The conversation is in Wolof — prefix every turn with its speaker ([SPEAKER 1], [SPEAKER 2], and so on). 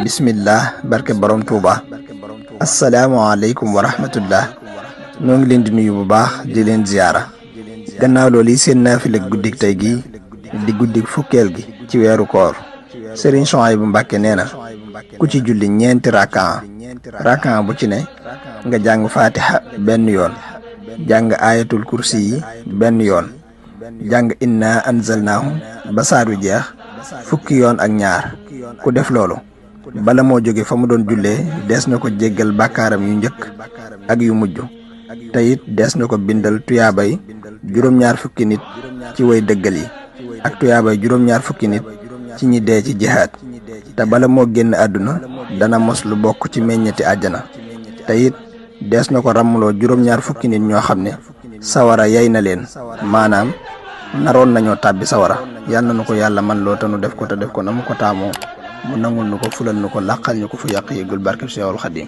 [SPEAKER 1] bismillah barke borom Touba asalaamaaleykum wa rahmatullah noo ngi leen di nuyu bu baax di leen ziyaara gannaaw loolu yi seen naafila guddik tey gi di guddik fukkeel gi ci weeru koor Serigne Souhaïbou Mbacké nee na ku ci julli ñeenti rakaan bu ci ne nga jàng fatiha benn yoon jàng ayatul kursi yi benn yoon jàng inna anzalnaahu ba saar wi jeex fukki yoon ak ñaar ku def loolu bala moo jóge fa mu doon jullee dees na ko jéggal bàkkaaram yu njëkk ak yu mujj te it dees na ko bindal tuyaabay juróom-ñaar fukki nit ci way dëggal yi ak tuyaabay juróom-ñaar fukki nit ci ñi dee ci jihaad te bala moo génn àdduna dana mos lu bokk ci meññeti àjjana te it dees na ko ràmmuloo juróom-ñaar fukki nit ñoo xam ne sawara yay na leen maanaam naroon nañoo tàbbi sawara yal na nu ko yàlla man loo te nu def ko te def ko na mu ko taamoo mu nangul nu ko fulal nu ko làqal ñu ko fu yàq yëgul barke Seexul Xadiim